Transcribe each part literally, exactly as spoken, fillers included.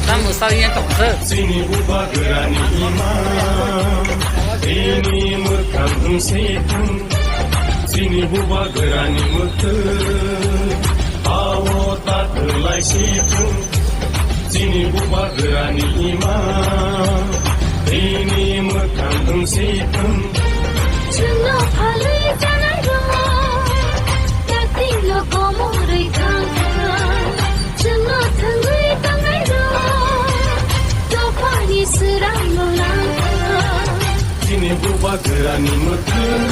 Tamo sawi ya tong se. Chini bubagrani imang, ini mwkhang wng si thung. Chini bubagrani mwkhang, awo ta kwlai si thung. Chini bubagrani imang, ini mwkhang wng si thung. Chwngno phalwi chanai rok, yakti lo komorwi thang thang. Chwngno thangwi tangnai rok, dophani swrang no lang thang. Chini bubagrani mwkhang.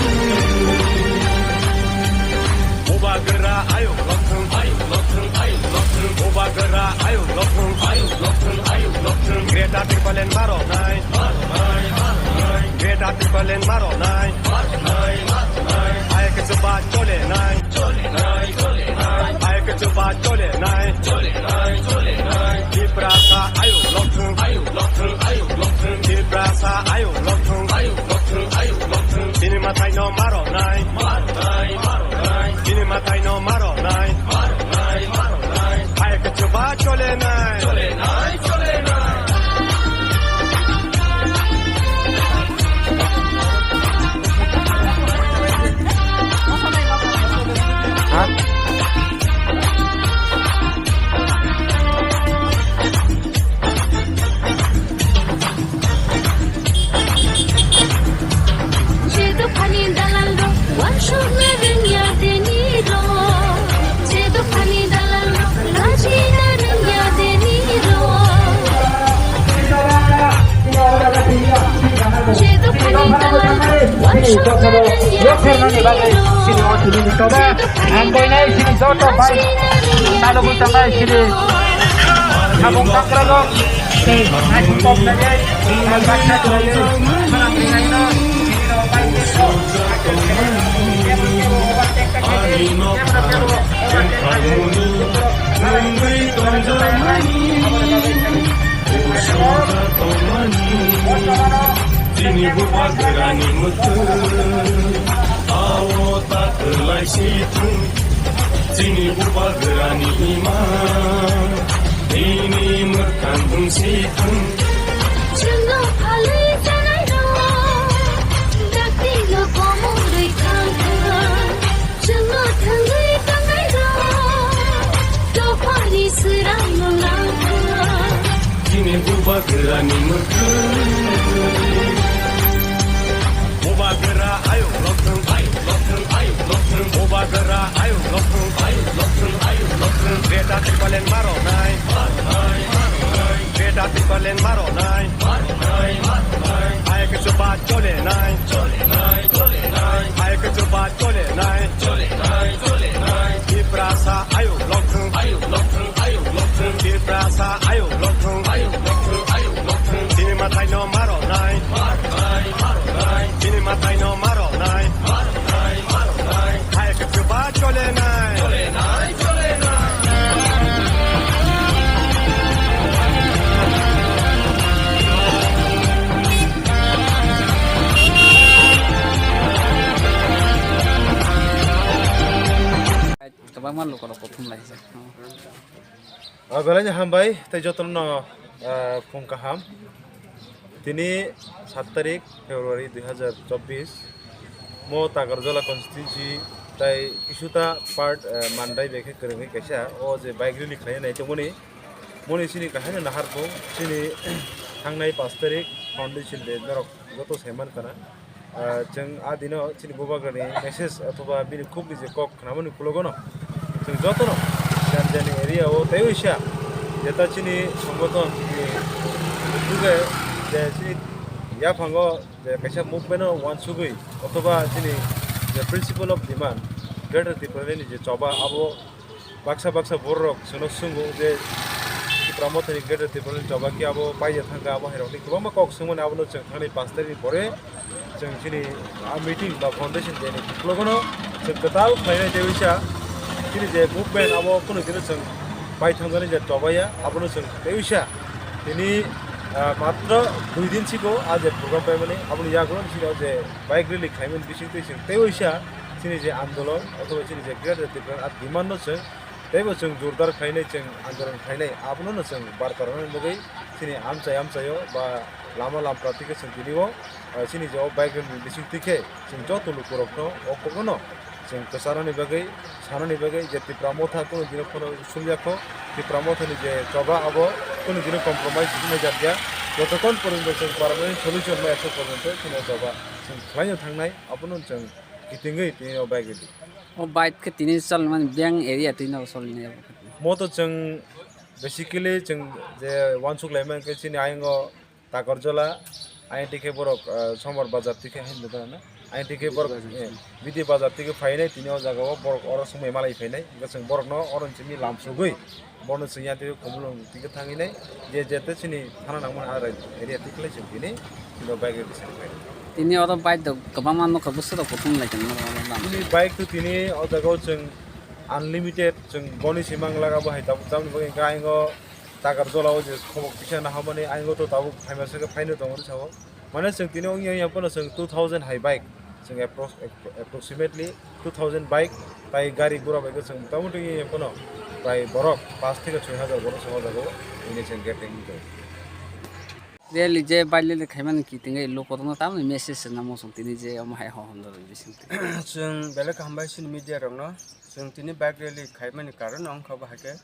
Bubagra ayuk lokthung, ayuk lokthung, ayuk lokthung. Bubagra ayuk lokthung, ayuk lokthung, ayuk lokthung. Greater Tipraland maro nai, maro nai, maro nai. Greater Tipraland maro nai, maro nai, maro nai. Hai ke chuba chole nai, chole nai, chole nai. Hai ke chuba chole nai, chole nai, chole nai. Tiprasa ayuk lokthung, ayuk lokthung, ayuk lokthung. Tiprasa ayuk lokthung, ayuk lokthung, ayuk lokthung. Chini mathai no maro nai, maro nai, maro nai. Chini mathai no maro nai, maro nai, maro nai. Hai ke chuba chole nai, chole nai, chole nai. Je dophani dalalrok wansukna rwngya deni rok. Je dophani dalalrok lajina rwngya deni rok. Je dophani dalalrok wansukna rwngya deni rok. Je dophani dalalrok wansukna rwngya deni rok. Tei naithok kok nai, tei naithok kok nai, tei baksa khlaiwi, khwnam twi naino, tini rok bai tei kebo, kebo, kebo overtake ta khe di, kebo, kebo overtake ta khe di. Chini bubagrani mwkhang, awo ta kwlai si thung. Chini bubagrani imang, ini mwkhang wng si thung. Chwngno phalwi chanai rok, dakti lo komorwi thang thang. Chwngno thangwi tangnai rok, dophani swrang no lang thang. Chini bubagrani mwkhang. Bubagra ayuk lokthung, ayuk lokthung, ayuk lokthung. Bubagra ayuk lokthung, ayuk lokthung, ayuk lokthung. Greater Tipraland maro nai, maro nai, maro nai. Greater Tipraland maro nai, maro nai, maro nai. Hai ke chuba chole nai, chole nai, chole nai. Hai ke chuba chole nai, chole nai, chole nai. Tiprasa ayuk lokthung, ayuk lokthung, ayuk lokthung. Tiprasa ayuk lokthung, ayuk lokthung, ayuk lokthung. Chini mathai no maro nai, maro nai, maro nai. Chini mathai no maro nai, maro nai, maro nai. Hai ke chuba chole nai, chole nai, chole nai. Kwbangma lukurok kuthum lai se. Ah, belai no hambai tei jotono, ah, phung kaham. Tini sat tarik February dui hazar chobbish, mo Takarjala constituency tai Kisuta part, ah, Mandai bai khe kwrwngwi kaisa o je bike rally khlaina nai tongmani. Moni chini kahaino nahar bo chini thangnai pash tarik foundation day norok joto saiman kana. Ah, chwng a dino chini bubagrani message othoba bini khukni je kok khnamani ukologono chwng jotono jani jani area o tei uisa jeta chini songothon ni buge je chini yaphango je kaisa movement o uansugwi othoba chini je principle of demand Greater Tipraland ni je choba abo baksa baksa bororok chwngno swngo je Tipra Mothani Greater Tipraland choba khe abo paija thangkha, abo hairokni kwbangma kok swngmani, abono chwng thani pash tarikni pore chwng chini a meeting ba foundation day ni ukologono chwng kwtal khlainai tei uisa chini je movement abo kunu dino chwng pai thangjaknai je chobaiya abono chwng tei uisa tini, ah, matro dui din siko a je program paimani aboni yagulo chini o je bike rally khlaimani bisingtwi chwng tei uisa chini je andolon othoba chini je Greater Tipraland a demand no chwng Teibo chwng jordar khlainai, chwng andolon khlainai, abono no chwng barta rwnani bagwi chini amchai amchaio ba lama lampra twi khe chwng tini o, ah, chini je o bike rokni bising twi khe chwng joto lukurokno o kokno no chwng kwcharnani bagwi, sanani bagwi je Tipra Motha kunu dino phano sulya kho, Tipra Mothani je choba abo kunu dino compromise wngjak ya, jotokhon porjonto chwng permanent solution ma ekso porjonto chini o choba chwng khlaino thangnai, abono chwng kitingwi tini o bike ridi. O bike khe tini chalmani beng area twi no solni abo khe. Mo to chwng basically chwng je uansuk lai mankhe chini ayang o Takarjala, ayang twi khe borok, ah, Sombar Bazar twi khe haino dana na. Ayang twi khe borok, Bidi Bazar, eh, Bidi Bazar twi khe phainai tini o jaga o borok oro swngmai malai phainai. Hwnkhe chwng borokno oro simi lamsugwi Bono chwng yang twi Khumulwng twi khe thangwi nai, je jete chini thana nangmani ah area twi khlai chwng tini, tini o bike redi chwng khlai. Tini oro bike rok kwbangma nukha, bwswk rok kuthum lai tongmani oro lama. Chini bike to tini o jaga o chwng unlimited, chwng boni si mang laga bo hai tabuk, tamoni bagwi hwnkhe ayang o Takarjala o je khobok kisa naharmani ayang o to tabuk phaima se khe phaino tongo ri sao. Mane chwng tini wngya wngya phano chwng two thousand hai bike chwng appro-, approximately two thousand bike tai gari gura bai khe chwng motamoti wngya wngya phano prai borok paanch theke choi hajar borok chwng o jaga o tini chwng gate tangwi tongo. Rally je bike rally khaimani kitingwi lukurokno tamoni message rwna muchung tini je omo hai hohom rwdi bising twi. Chwng belai kaham bai chini media rokno chwng tini bike rally khaimani karon wngkha bo hai khe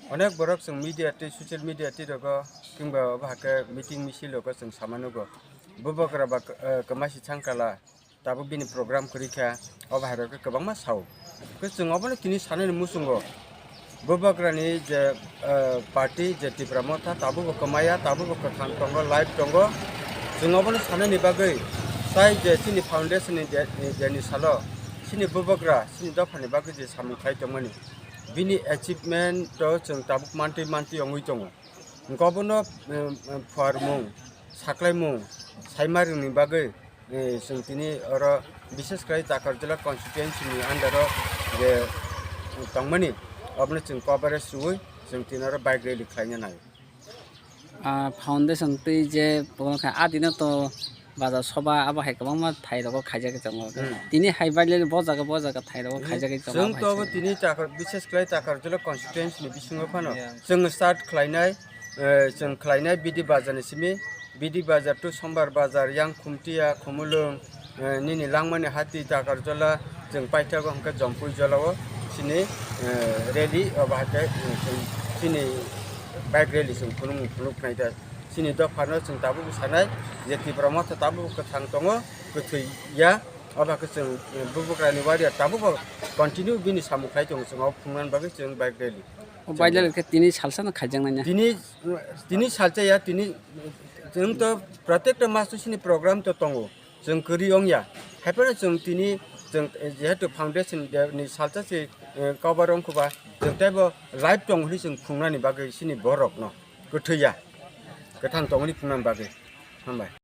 Onek borok chwng media tei social media tei rogo, kingba obo hakhe meeting misil rogo chwng sama nugo. Bubagra ba, eh, kwmaisi thangkala, tabuk bini program kwrwi kha, obo hai rok khe kwbangma sao. Khe chwng obono tini sanani muchungo. Bubagrani je, eh, party je Tipra Motha, tabukbo kwmaya, tabukbo kwthang tongo, live tongo. Chwng obono sanani bagwi, tai je chini foundation ni je, ni je ni salo, chini bubagra, chini dophani bagwi je samung khai tongmani. Bini achievement o chwng tabuk mantwi mantwi wngwi tongo. Hwnkhe obono, em, em, phuarmung, saklaimung, saimarokni bagwi, eh, chwng tini oro, bises khlai Takarjala constituency ni under o je tongmani, obono chwng coverage rwui chwng tini oro bike rally khlaina nai. Ah, foundation twi je program kha, ah, dino to bazar soba abo hai kwbangma thai rogo khaijagwi tongo. Hmm. Tini hai bailele bo jaga bo jaga thai rogo Hmm. khaijagwi tongo, Chwng abo to hai abo se. Tini takar, bises khlai Takarjala constituency ni bisingo phano Yeah. chwng start khlainai, eh, chwng khlainai Bidi Bazar ni simi, Bidi Bazar to Sombar Bazar, yang Khumtia, Khumulwng, eh, nini langmani hati Takarjala, chwng paithago hwnkhe Jompui Jolao chini, eh, rally, obo hai khe, eh, chwng chini bike rally chwng phunuk, phunuk nai da. Chini dophano chwng tabuk sanai je Tipra Motha tabuk kwthang tongo, kwthwi ya. Obo hai khe chwng, eh, bubagrani warrior tabukbo continue bini samung khai tongo, chwng obo phunuknani bagwi chwng bike rally. O bike rally khe tini salsa no khaijaknai na? Tini, tini salsa ya, tini, chwng to protekta mas to chini program to tongo. Chwng kwrwi wngya. Haiphano chwng tini, chwng, eh, jehetu foundation ni salsa se, eh, cover wngkhuba, chwng teibo live tong hwnwi chwng phunuknani bagwi chini borokno kwthwi ya. Kwthang tongmani phunuknani bagwi. Hambai.